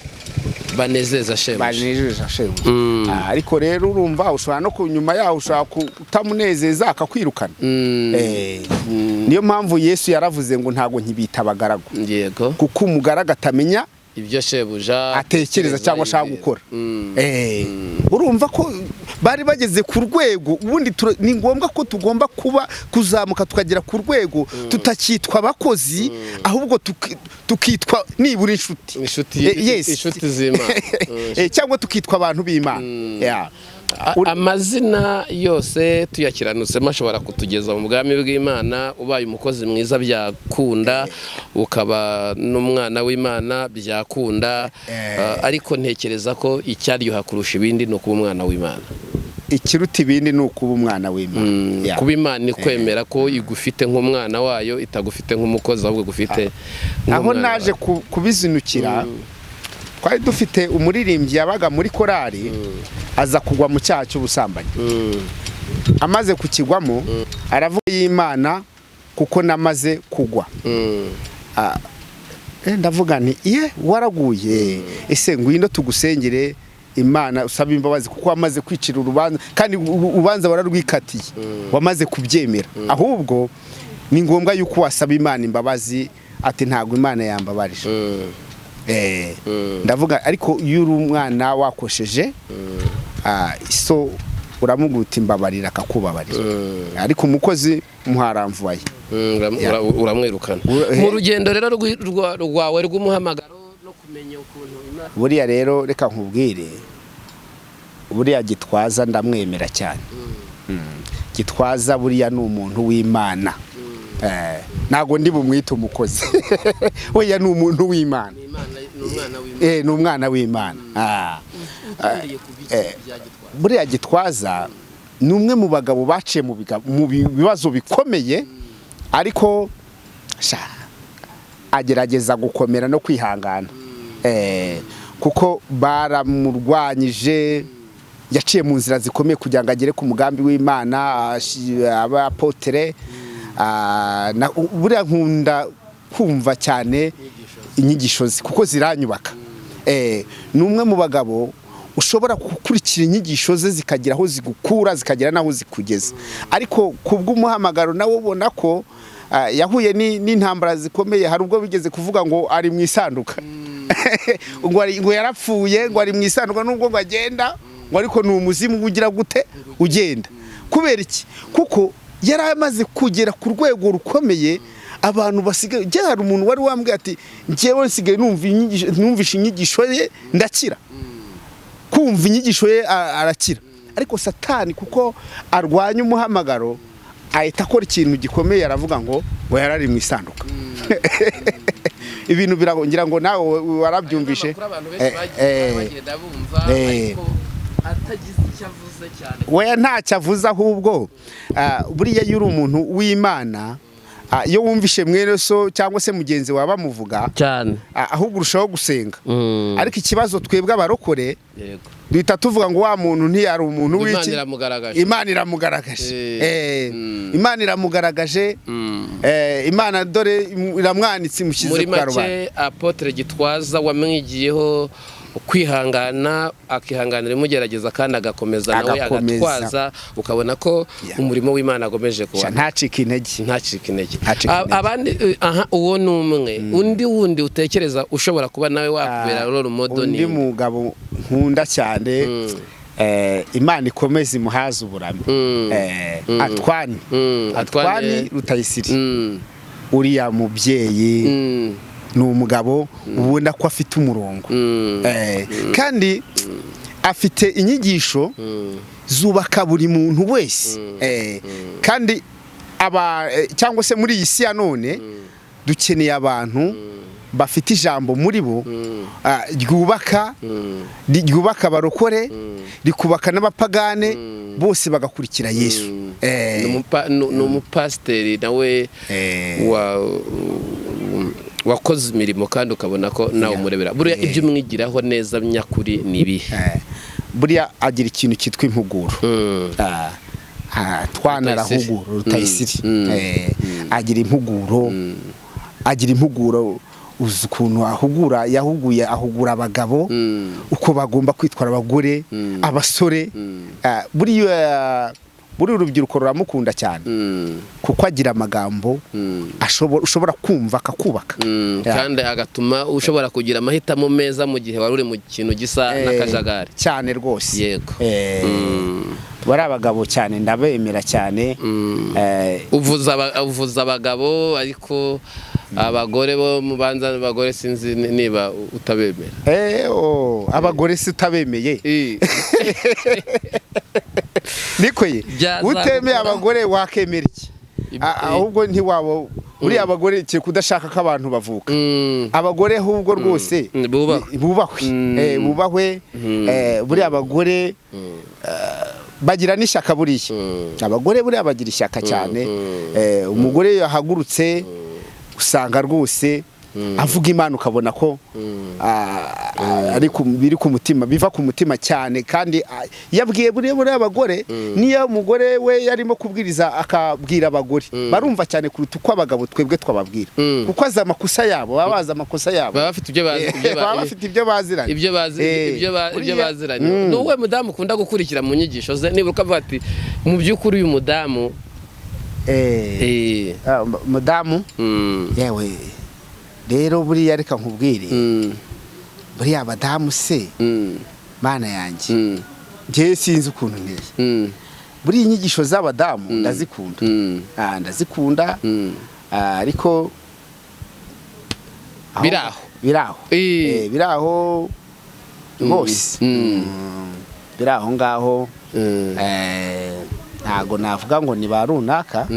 banezeza shebuja. Banejeje shebuja. Ariko rero urumva ushobora no ku nyuma yaho ushobora kutamunezeza akakwirukana. Niyo mpamvu Yesu yaravuze ngo: "Ntabwo nkibita abagaragu," kuko umugaragu atamenya ibyo shebuja atekereza cyangwa ashaka gukora. Urumva ko bari bageze ku rwego ubundi ni ngombwa ko tugomba kuba kuzamuka tukagera ku rwego tutakitwa abakozi, ahubwo tukitwa nibura inshuti. Inshuti. Yes. Inshuti z'Imana. Cyangwa tukitwa abantu b'Imana. Yeah. Amazina yose tuyakiranutsemo ashobora kutugeza mu bwami bw'Imana. Ubaye umukozi mwiza byakunda, ukaba n'umwana w'Imana byakunda. Ariko ntekereza ko icyaryoha kurusha ibindi ni ukuba umwana w'Imana. Ikiruta ibindi ni ukuba umwana w'Imana. Yeah. Kuba Imana ikwemera ko igufite nk'umwana wayo, itagufite nk'umukozi, ahubwo igufite Aho nk'umwana naje wayo. Kubizinukira, twari dufite umuririmbyi yabaga muri korali, aza kugwa mu cyaha cy'ubusambanyi. Amaze kukigwamo aravuga y'Imana kuko namaze kugwa. Ndavuga nti: "Iye, waraguye, ese ngwino tugusengere Imana usaba imbabazi, kuko wamaze kwicira urubanza kandi urubanza wararwikatiye, wamaze kubyemera, ahubwo ni ngombwa yuko wasaba Imana imbabazi." Ati: "Ntabwo Imana yambabarije." Ndavuga ariko iyo uri umwana wakosheje, so uramubwira uti: "Mbabarira," akakubabarira. Ariko umukozi muharamvuye. Uramwirukana. Mu rugendo rero rwawe rw'umuhamagaro no kumenya ukuntu Imana Buriya rero reka nkubwire, buriya Gitwaza ndamwemera cyane. Gitwaza buriya ni umuntu w'Imana. Ntabwo ndi bumwite umukozi, weya ni umuntu w'Imana. Ni Imana, ni umwana w'Imana. Ni umwana w'Imana. Ugendeye ku biki bya Gitwaza? Buriya Gitwaza ni umwe mu bagabo baciye mu bibazo bikomeye, ariko sha, agerageza gukomera no kwihangana. Kuko baramurwanyije, yaciye mu nzira zikomeye kugira ngo agere ku mugambi w'Imana, abe apôtre. Buriya nkunda kumva cyane inyigisho ze kuko ziranyubaka. Ni umwe mu bagabo ushobora gukurikira inyigisho ze zikagira aho zigukura, zikagira n'aho zikugeza. Ariko kubw'umuhamagaro nawe ubona ko yahuye n'intambara zikomeye. Hari ubwo bigeze kuvuga ngo ari mu isanduka, ngo yarapfuye, ngo ari mu isanduka, nubwo ngo agenda, ngo ariko ni umuzimu ugira gute ugenda. Kubera iki? Kuko yari amaze kugera ku rwego rukomeye. Abantu basigaye, njye hari umuntu wari wambwiye ati: "Njyewe nsigaye numva inyigisho, numvishe inyigisho ye ndakira." Kumva inyigisho ye arakira. Ariko Satani, kuko arwanya umuhamagaro, ahita akora ikintu gikomeye, aravuga ngo yarari mu isanduka. Ibintu ngira ngo nawe warabyumvishe. Amakuru abantu benshi bagiye bagenda bumva, ariko atagize icyo avuze cyane. We ntacyo avuze, ahubwo buriya iyo uri umuntu w'Imana, iyo wumvishe mwene so cyangwa se mugenzi wawe bamuvuga, cyane, ahubwo urushaho gusenga. Ariko ikibazo twebwe abarokore, duhita tuvuga ngo wa muntu ntiyari umuntu Imana w'iki? iramugaragaje. Imana iramugaragaje. Imana iramugaragaje. Imana dore iramwanitse, imushyize Muri ku karubanda. make, Apôtre Gitwaza wamwigiyeho kwihangana, akihanganira imugerageza kandi agakomeza nawe, Agakomeza. agatwaza, ukabona ko umurimo w'Imana agomeje kuba Ntacike intege. Ntacike intege. Ntacike intege. Abandi, aha uwo ni umwe. Undi wundi utekereza ushobora kuba nawe wakubera role model Undi ni mugabo nkunda cyane, Imana ikomeze imuhaze uburame, Antoine, Antoine. Antoine Rutayisire. Uriya mubyeyi ni umugabo ubona ko afite umurongo. Kandi afite inyigisho zubaka buri muntu wese. Kandi aba cyangwa se muri iyi si ya none dukeneye abantu bafite ijambo muri bo, ryubaka, ryubaka abarokore, rikubaka n'abapagane, bose bagakurikira Yesu. Ni umupasiteri nawe wakoze imirimo, kandi ukabona ko nawe umurebera. Buriya ibyo umwigiraho neza nyakuri ni ibihe? Buriya agira ikintu cyitwa impuguro. Twana Rutayisire. arahugura Rutayisire. Agira impuguro, agira impuguro. Uzi ukuntu ahugura? Yahuguye, ahugura abagabo uko bagomba kwitwara, abagore, abasore. Buriya buriya urubyiruko ruramukunda cyane kuko agira amagambo ushobora kumva akakubaka. Kandi agatuma ushobora kugira amahitamo meza mu gihe wari uri mu kintu gisa n'akajagari. Cyane rwose. Bari abagabo cyane, ndabemera cyane. Uvuza abagabo, ariko abagore bo mubanza, abagore sinzi niba utabemera. Oh, abagore si utabemeye? Niko ye. Byazagukora. Utemeye abagore wakemera iki? Ahubwo ntiwaba uriya abagore kiri kudashaka ko abantu bavuka. Abagore ahubwo rwose Bubahwe. Bubahwe. Bubahwe. Buriya abagore bagira n'ishyaka. Buriya abagore buriya bagira ishyaka cyane. Umugore iyo yahagurutse usanga rwose avuga Imana, ukabona ko biri ku mutima, biva ku mutima cyane. Kandi yabwiye buriya abagore, niyo umugore we yarimo kubwiriza akabwira abagore, barumva cyane kuruta uko abagabo twebwe twababwira, kuko azi amakosa yabo, baba bazi amakosa yabo. Baba bafite ibyo bazi, Baba bafite ibyo baziranye. Ibyo bazi, ibyo baziranye. Ni uwuhe mudamu ukunda gukurikira mu nyigisho ze, nibura ukavuga ati: "Mu by'ukuri uyu mudamu"? Mudamu, yewe rero buriya reka nkubwire, buriya abadamu se, mana yanjye, njyewe sinzi ukuntu nteye. Buriya inyigisho z'abadamu ndazikunda. Ndazikunda. Ariko Biraho. Biraho. Biraho rwose. Biraho ngaho. Ntago navuga ngo ni ba runaka,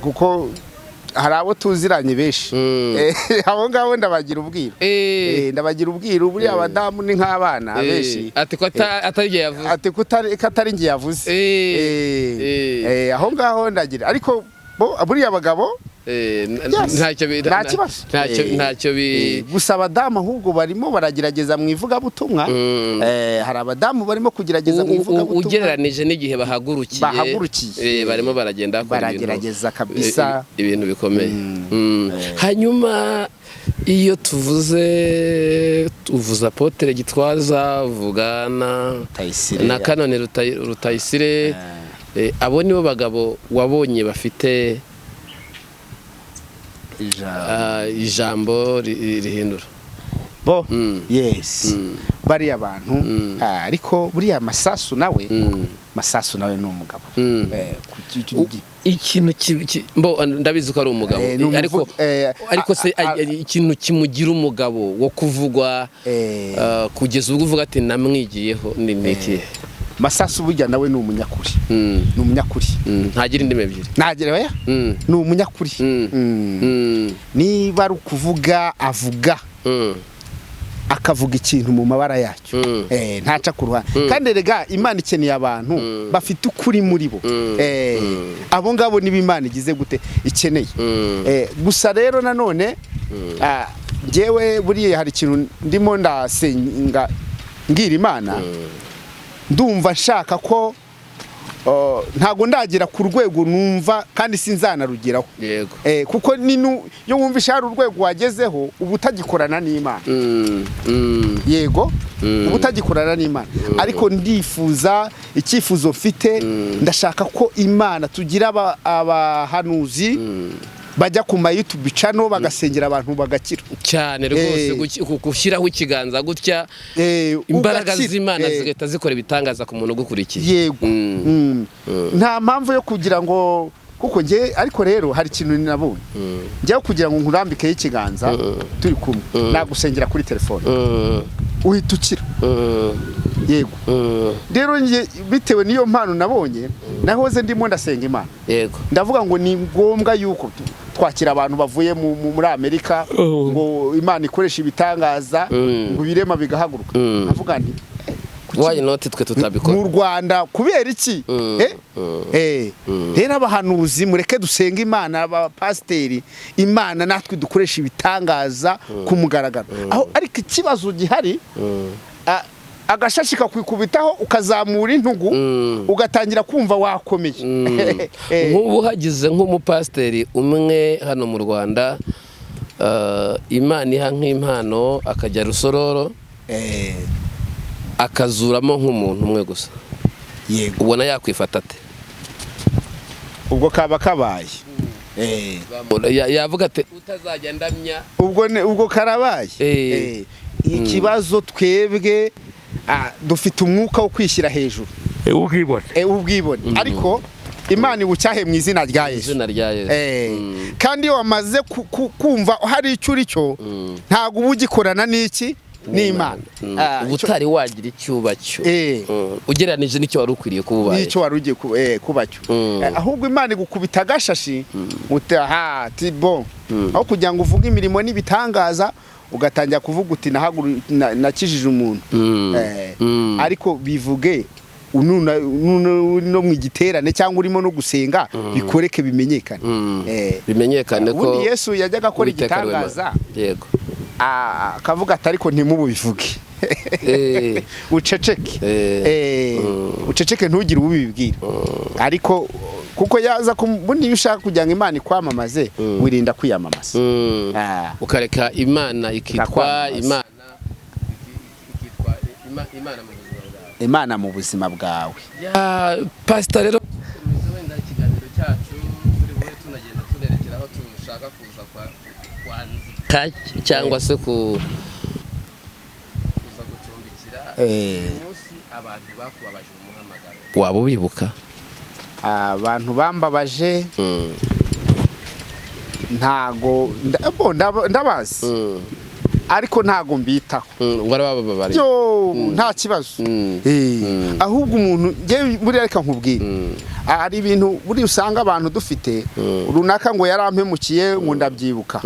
kuko hari abo tuziranye benshi. Abo ngabo ndabagira ubwiru. Ndabagira ubwiru. Buriya abadamu ni nk'abana benshi. Ati ko atari igihe yavuze. Ati ko atari njye yavuze. Aho ngaho ndagira, ariko buriya abagabo Yes. Ntacyo Nta kibazo. Ntacyo ntacyo bi Gusa abadamu ahubwo barimo baragerageza mu ivugabutumwa. Hari abadamu barimo kugerageza mu ivugabutumwa. Ugereranije n'igihe bahagurukiye, Bahagurukiye. Barimo baragenda bakora Baragerageza kabisa. Ibintu bikomeye. Hanyuma iyo tuvuze, tuvuze Apôtre Gitwaza, uvuga na Rutayisire. na Canon Rutayisire, abo nibo bagabo wabonye bafite Ijambo. Ijambo rihindura. Bo, yes, bariya bantu, ariko buriya Masasu nawe, Masasu nawe ni umugabo. Ikintu mbo ndabizi ko ari umugabo, Ni ariko ariko se ikintu kimugira umugabo wo kuvugwa, kugeza ubwo uvuga ati namwigiyeho, ni ikihe? Masasu burya nawe ni umunyakuri. Ni umunyakuri. Ntagira indimi ebyiri. Ntagira, oya. Ni umunyakuri. Niba ari ukuvuga, avuga, akavuga ikintu mu mabara yacyo. Ntaca ku ruhande. Kandi erega Imana ikeneye abantu bafite ukuri muri bo. Abo ngabo niba Imana igize gute ikeneye. Gusa rero nanone, njyewe buriya hari ikintu ndimo ndasenga mbwira Imana. Ndumva nshaka ko, ntago ndagera ku rwego numva kandi sinzanarugeraho. Kuko iyo wumvishe hari urwego wagezeho, uba utagikorana n'Imana. Yego, uba utagikorana n'Imana. Ariko ndifuza, icyifuzo mfite, ndashaka ko Imana tugira abahanuzi bajya ku ma YouTube channel bagasengera abantu bagakira. Cyane rwose. Gushyiraho ikiganza gutya, imbaraga ugakira. z'Imana zigahita zikora ibitangaza ku muntu ugukurikiye. Yego. Nta mpamvu yo kugira ngo, kuko njye, ariko rero hari ikintu nabonye, njyewe kugira ngo nkurambikeho ikiganza turi kumwe, nagusengera kuri telefone, uhita ukira. Yego. Rero njye bitewe n'iyo mpano nabonye, nahoze ndimo ndasenga Imana, ndavuga ngo ni ngombwa yuko twakira abantu bavuye muri Amerika, ngo Imana ikoresha ibitangaza, ngo ibirema bigahaguruka. Ndavuga nti Why not twe tutabikora? Mu Rwanda kubera iki? Rero abahanuzi, mureke dusenga Imana, abapasiteri, Imana natwe dukoresha ibitangaza ku mugaragaro. Aho ariko ikibazo gihari, agashashi kakwikubitaho ukazamura intugu, ugatangira kumva wakomeye. Nk'ubu hagize nk'umupasiteri umwe hano mu Rwanda, Imana iha nk'impano akajya Rusororo, akazuramo nk'umuntu umwe gusa, ubona yakwifata ate? Ubwo kaba kabaye. Yavuga ati utazajya ndamya. Ubwo karabaye. Ikibazo twebwe, dufite umwuka wo kwishyira hejuru. Ubwibone. Ubwibone. Ariko Imana iwucyahe mu izina rya Yesu. Izina rya Yesu. Kandi iyo wamaze kumva hari icyo uri cyo, ntabwo uba ugikorana n'iki? N'Imana. Uba utari wagira icyubacyo, ugereranije n'icyo wari ukwiriye kuba ubaye. N'icyo wari ugiye kuba cyo. Ahubwo Imana igukubita agashashi, uti aha ti bon, aho kugira ngo uvuge imirimo n'ibitangaza, ugatangira kuvuga uti nakijije umuntu. Ariko bivuge no mu giterane cyangwa urimo no gusenga, bikoreke bimenyekane. Bimenyekane ko Ubundi Yesu yajyaga akora Uwiteka ari we Mana. igitangaza, akavuga ati ariko ntimububivuge, uceceke. Uceceke, ntugire ubibwira. Ariko kuko yaza bundi iyo ushaka kugira ngo Imana ikwamamaze, wirinda kwiyamamaza. Ukareka Imana ikitwa Ikakwamamaza. Imana ikitwa Imana mu buzima bwawe. Imana mu buzima bwawe. Ya pasita, rero dukomeze wenda ikiganiro cyacu, turi bube tunagenda tunerekera aho dushaka kuza kwanzika cyangwa se kuza gucumbikira. Umunsi abantu bakubabaje umuhamagaro, waba ubibuka? Abantu bambabaje, ntago bo, ndabazi, ariko ntago mbitaho. Warabababariye? Yo, nta kibazo. Ahubwo umuntu, njyewe buriya reka nkubwire, hari ibintu buriya usanga abantu dufite runaka ngo yarampemukiye, ngo ndabyibuka.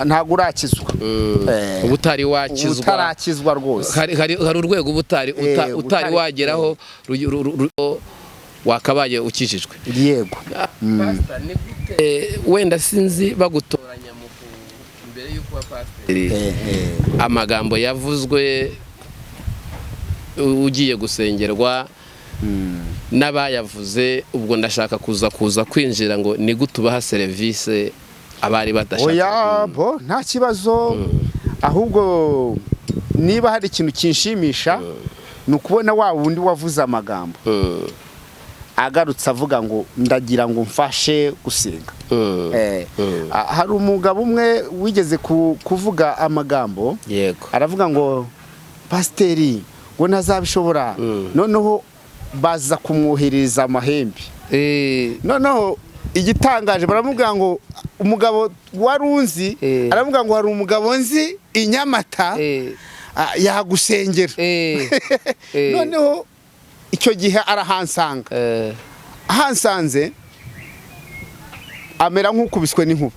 Ntabwo urakizwa. Uba utari wakizwa. Utarakizwa rwose. Hari urwego uba utari utari wageraho. Wakabaye ukijijwe. Yego. Pastor, ni gute, wenda sinzi, bagutoranya mbere y'uko uba pasiteri, amagambo yavuzwe ugiye gusengerwa n'abayavuze, ubwo ndashaka kuza kwinjira ngo ni gute ubaha serivisi abari badashaka? Oya, bo nta kibazo. Ahubwo niba hari ikintu kinshimisha, ni ukubona wa wundi wavuze amagambo agarutse avuga ngo: "Ndagira ngo mfashe gusenga." Hari umugabo umwe wigeze kuvuga amagambo, aravuga ngo pasiteri ngo ntazabishobora. Noneho baza kumwoherereza amahembe. Noneho igitangaje, baramubwira ngo umugabo wari unzi, aramubwira ngo hari umugabo nzi i Nyamata, yagusengera. Noneho icyo gihe arahansanga. Ahansanze amera nk'ukubiswe n'inkuba.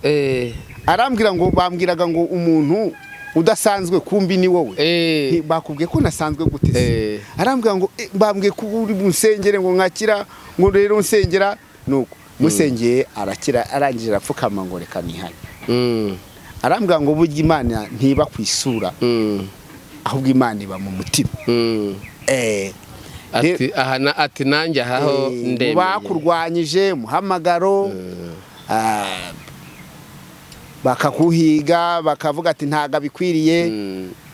Arambwira ngo bambwiraga ngo umuntu udasanzwe, kumbi ni wowe. Bakubwiye ko nasanzwe gute se? Arambwira ngo: "Bambwiye ko uri bunsengere ngo nkakira." Ngo rero nsengera, nuko musengeye arakira. Arangije arapfukama ngo: "Reka nihane." Arambwira ngo burya Imana ntiba ku isura, ahubwo Imana iba mu mutima. Ati aha ati nanjye ahaho mu ndemeye. Bakurwanyije muhamagaro, bakakuhiga, bakavuga ati ntabwo abikwiriye.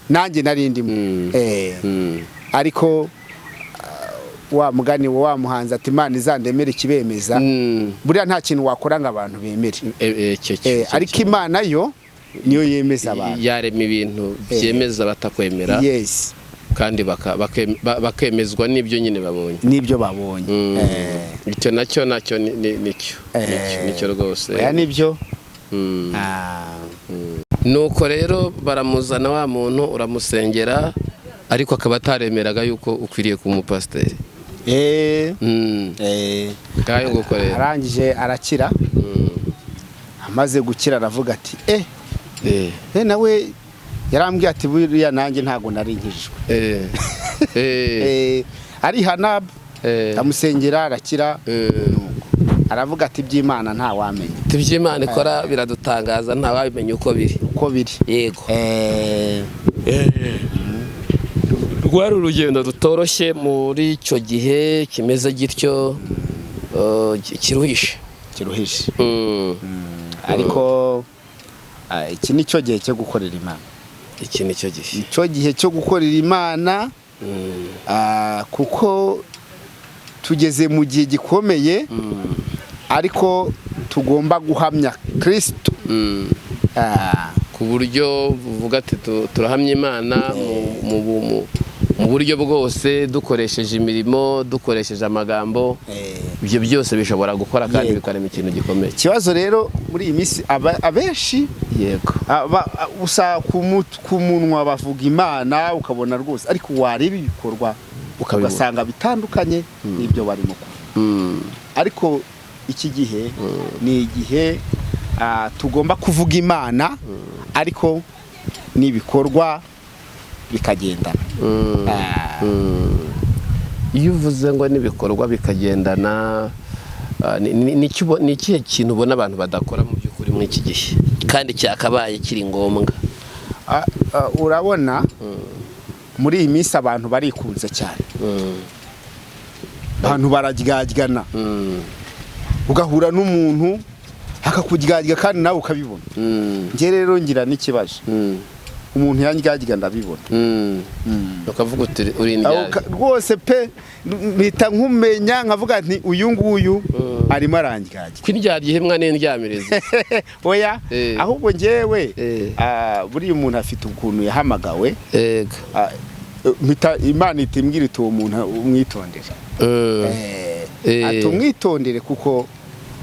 Nanjye nari ndimo. Ariko wa mugani wa muhanzi ati: "Imana izandemere ikibemeza." Buriya nta kintu wakora ngo abantu bemere. Icyo Ariko Imana yo niyo yemeza abantu. Yarema ibintu byemeza batakwemera, kandi bakemezwa n'ibyo nyine babonye. N'ibyo babonye. Icyo nacyo nicyo nicyo rwose. Oya, nibyo. Nuko rero baramuzana wa muntu, uramusengera, ariko akaba ataremeraga yuko ukwiriye kuba umupasiteri. Ngayo nguko rero. Arangije arakira. Amaze gukira aravuga ati nawe yarambwiye ati buriya nanjye ntabwo nari nkijijwe. Arihana, ndamusengera arakira. Nuko aravuga ati iby'Imana ntawamenya. Iby'Imana ikora biradutangaza, ntawabimenya uko biri. Uko biri. Yego. Rwari urugendo rutoroshye muri icyo gihe kimeze gityo, kiruhishe. Kiruhije. Ariko iki ni cyo gihe cyo gukorera Imana. Iki ni cyo gihe. Icyo gihe cyo gukorera Imana, kuko tugeze mu gihe gikomeye, ariko tugomba guhamya Kirisito. Ku buryo buvuga ati turahamya Imana mu buryo bwose, dukoresheje imirimo, dukoresheje amagambo, ibyo byose bishobora gukora kandi bikarema ikintu gikomeye. Ikibazo rero muri iyi minsi, abenshi usa ku munwa bavuga Imana, ukabona rwose, ariko wareba ibikorwa ukabibona, ugasanga bitandukanye n'ibyo barimo kuvuga. Ariko iki gihe ni igihe tugomba kuvuga Imana, ariko n'ibikorwa bikagendana. Iyo uvuze ngo n'ibikorwa bikagendana, ni ikihe kintu ubona abantu badakora mu by'ukuri muri iki gihe kandi cyakabaye kiri ngombwa? Urabona muri iyi minsi abantu barikunze cyane, abantu bararyaryana. Ugahura n'umuntu akakuryarya kandi nawe ukabibona. Njye rero ngira n'ikibazo, umuntu yandyarya ndabibona. Ukavuga uti uri Aho indyarya. Rwose pe, mpita nkumenya, nkavuga nti uyu nguyu arimo arandyarya. Ko indyarya ihimwa n'indyamirizi. Oya, ahubwo njyewe, buriya umuntu afite ukuntu yahamagawe. Mpita Imana ihita imbwira iti uwo muntu umwitondere. Ati umwitondere kuko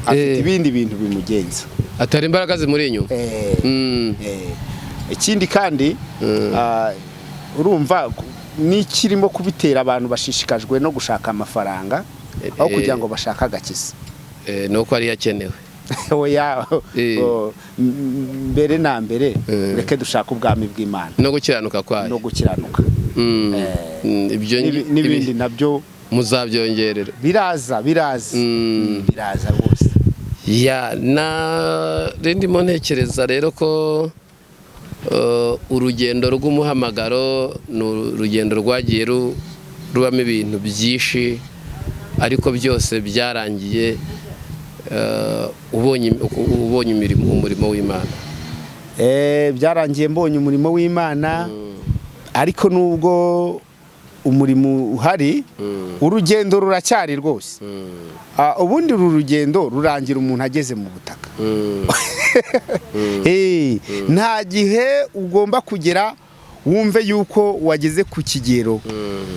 afite ibindi bintu bimugenza. Atari imbaraga zimuri inyuma. Ikindi kandi, urumva n'ikirimo kubitera, abantu bashishikajwe no gushaka amafaranga aho kugira ngo bashake agakiza. Ni uko ariyo akenewe. Oya, mbere na mbere reke dushake ubwami bw'Imana no gukiranuka kwayo no gukiranuka. Ibyo N'ibindi nabyo. Muzabyongerera. Biraza, biraza. Biraza rwose. Ya, na ndimo ntekereza rero ko urugendo rw'umuhamagaro ni urugendo rwagiye rubamo ibintu byinshi, ariko byose byarangiye ubonye umurimo w'Imana. Byarangiye mbonye umurimo w'Imana, ariko nubwo umurimo uhari, urugendo ruracyari rwose. Ubundi uru rugendo rurangira umuntu ageze mu butaka. Nta gihe ugomba kugera wumve yuko wageze ku kigero,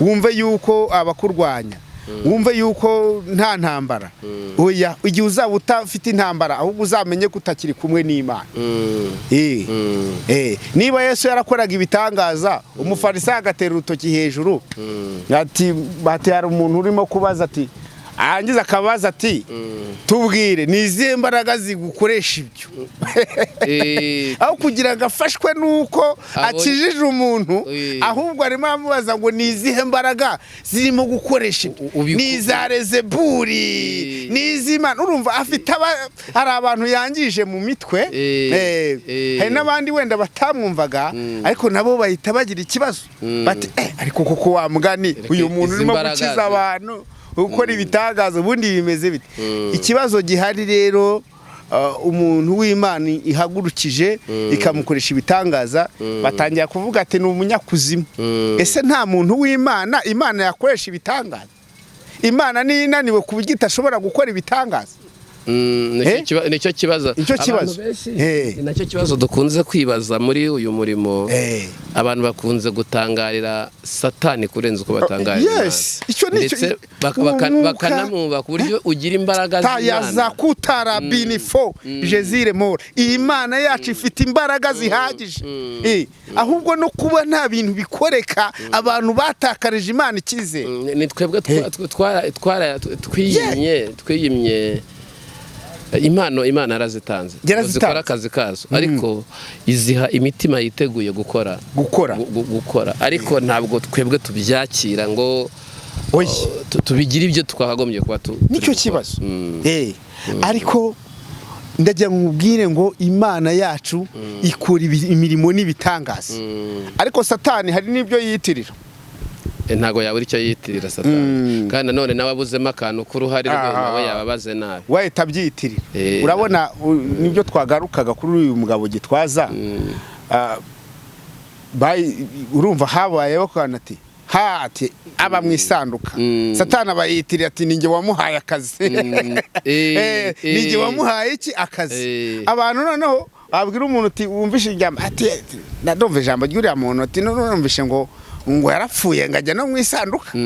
wumve yuko abakurwanya, wumve yuko nta ntambara. Oya, igihe uzaba utafite intambara, ahubwo uzamenye ko utakiri kumwe n'Imana. Niba Yesu yarakoraga ibitangaza, umufarisayo agatera urutoki hejuru ati bati hari umuntu urimo kubaza ati, arangiza akabaza ati: "Tubwire, ni izihe mbaraga zigukoresha ibyo?" Aho kugira ngo afashwe n'uko akijije umuntu, ahubwo arimo amubaza ngo ni izihe mbaraga zirimo gukoresha ibyo, ni iza Rezeburi, ni iz'Imana? Urumva afite hari abantu yangije mu mitwe. Hari n'abandi wenda batamwumvaga, ariko nabo bahita bagira ikibazo bati: "Ariko koko wa mugani, Reka uyu muntu izi urimo mbaraga gukiza abantu, gukora ibitangaza, ubundi bimeze bite?" Ikibazo gihari rero, umuntu w'Imana ihagurukije ikamukoresha ibitangaza, batangira kuvuga ati ni umunyakuzimu. Ese nta muntu w'Imana Imana yakoresha ibitangaza? Imana niyo inaniwe ku buryo idashobora gukora ibitangaza? Nicyo kibazo. Nicyo Abantu kibazo. benshi, ni nacyo kibazo dukunze kwibaza muri uyu murimo. Abantu bakunze gutangarira Satani kurenza uko batangarira Imana. Yes, icyo ni icyo. Ndetse Uwo mwuka- bakanamwubaha ku buryo ugira imbaraga Tayaza z'Imana. kutara binifo jezire more. Iyi Mana yacu ifite imbaraga zihagije. Ahubwo no kuba nta bintu bikoreka, abantu batakarije Imana icyizere. Ni twebwe twiyimye impano. Imana yarazitanze ngo Yarazitanze. zikore akazi kazo, ariko iziha imitima yiteguye gukora. Gukora. Gukora, ariko ntabwo twebwe tubyakira ngo Oya. tubigire ibyo twakagombye kuba turi Nicyo gukora. kibazo. Ariko ndagira ngo nkubwire ngo Imana yacu ikora imirimo n'ibitangaza, ariko Satani hari n'ibyo yiyitirira. Ntabwo yabura icyo yitirira Satani, kandi nanone nawe abuzemo akantu k'uruhare rwe, nawe yababaze nabi. Wahita abyiyitirira. Urabona, nibyo twagarukaga kuri uyu mugabo Gitwaza. Urumva habayeho kantu ati ati aba mu isanduka, Satani aba yitirira ati ninjye wamuhaye akazi. Ninjye wamuhaye iki akazi. Abantu noneho wabwira umuntu uti wumvishe ijambo, ati ndumva ijambo ry'uriya muntu, ati none numvishe ngo yarapfuye, ngo ajya no mu isanduka,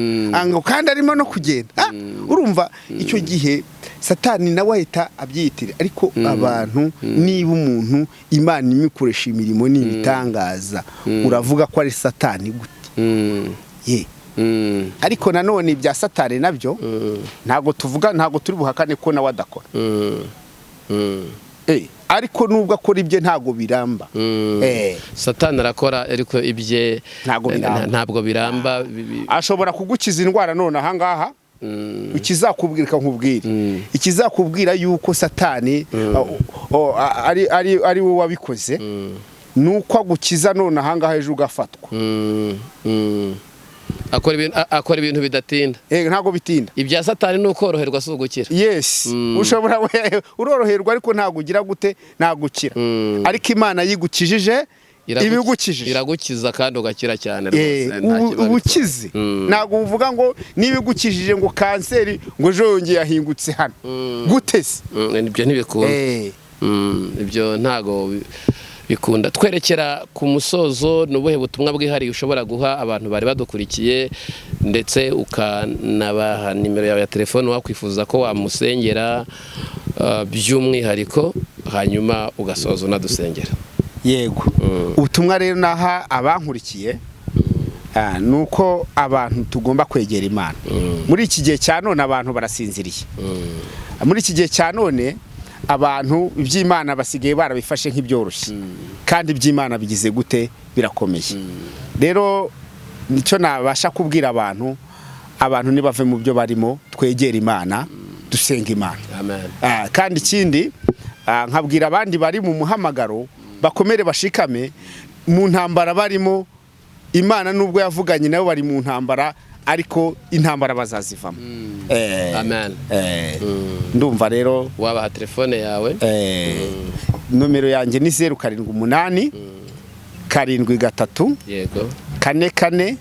ngo kandi arimo no kugenda. Urumva icyo gihe Satani nawe ahita abyiyitirira. Ariko abantu, niba umuntu Imana imukoresha imirimo n'ibitangaza, uravuga ko ari Satani gute? Ye. Ariko nanone ibya Satani nabyo ntabwo tuvuga, ntabwo turi buhakane ko nawe adakora. Ariko nubwo akora ibye, ntabwo biramba. Satani arakora, ariko ibye Ntabwo biramba. Ntabwo biramba. Ashobora kugukiza indwara none ahangaha. Ikizakubwira, nkubwire, ikizakubwira yuko Satani ari we wabikoze, ni uko agukiza none ahangaha, ejo ugafatwa. Akora ibintu bidatinda. Ntabwo bitinda. Ibya Satani ni ukoroherwa, si ugukira. Yes, ushobora uroroherwa, ariko ntabwo ugira gute? Ntabwo ukira. Ariko Imana yigukijije, ibigukijije. Iragukiza kandi ugakira cyane rwose, nta kibazo. Ubukize. Ntabwo uvuga ngo niba igukijije ngo kanseri, ngo ejo yongeye ahingutse hano gute se? Ibyo ntibikunda. Ibyo ntago bikunda. Twerekera ku musozo, ni ubuhe butumwa bwihariye ushobora guha abantu bari badukurikiye, ndetse ukanabaha nimero yawe ya telefone wakwifuza ko wamusengera by'umwihariko, hanyuma ugasoza unadusengera? Yego. Ubutumwa rero naha abankurikiye, ni uko abantu tugomba kwegera Imana. Muri iki gihe cya none abantu barasinziriye. Muri iki gihe cya none abantu iby'Imana basigaye barabifashe nk'ibyoroshye, kandi iby'Imana bigize gute? Birakomeye. Rero nicyo nabasha kubwira abantu. Abantu nibave mu byo barimo, twegere Imana, dusenga Imana. Amen. Kandi ikindi, nkabwira abandi bari mu muhamagaro bakomere, bashikame mu ntambara barimo. Imana nubwo yavuganye nabo bari mu ntambara, ariko intambara bazazivamo. Amen. Ndumva rero Wabaha telefone yawe. Nomero yanjye ni 078 73 44 3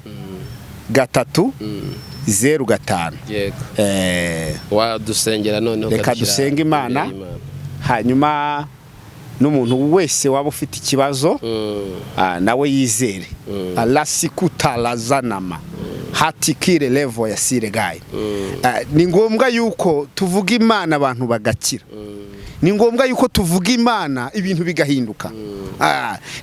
05. Wadusengera noneho Reka ukadushyira dusenge Imana. imbere y'Imana. Hanyuma n'umuntu wese waba ufite ikibazo, nawe yizere alasikutarazanama hatikire levo ya siregaye. Ni ngombwa yuko tuvuga Imana abantu bagakira. Ni ngombwa yuko tuvuga Imana ibintu bigahinduka.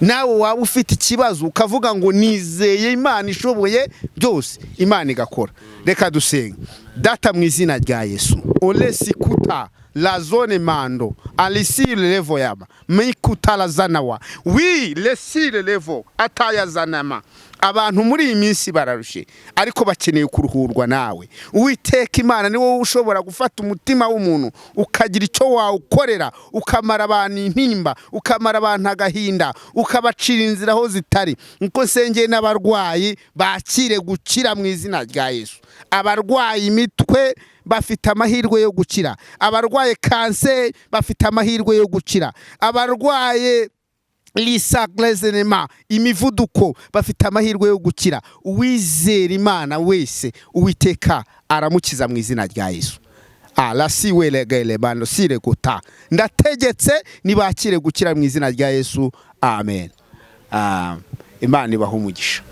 Nawe waba ufite ikibazo ukavuga ngo nizeye Imana ishoboye byose, Imana igakora. Reka dusenga. Data, mu izina rya Yesu, olesikuta la zone mando alisile levo yama mikutarazanawa wi lesile levo atayazanama. Abantu muri iyi minsi bararushe, ariko bakeneye kuruhurwa nawe, Uwiteka Imana. Ni wowe ushobora gufata umutima w'umuntu ukagira icyo wawukorera, ukamara abantu intimba, ukamara abantu agahinda, ukabacira inzira aho zitari. Nkuko nsengeye n'abarwayi, bakire gukira mu izina rya Yesu. Abarwaye imitwe bafite amahirwe yo gukira, abarwaye kanseri bafite amahirwe yo gukira, abarwaye lisaglezенema imivuduko bafite amahirwe yo gukira. Uwizera Imana wese, Uwiteka aramukiza mu izina rya Yesu. Arasiweregerebano sireguta. Ndategetse nibakire gukira mu izina rya Yesu, amen. Imana ibaha umugisha.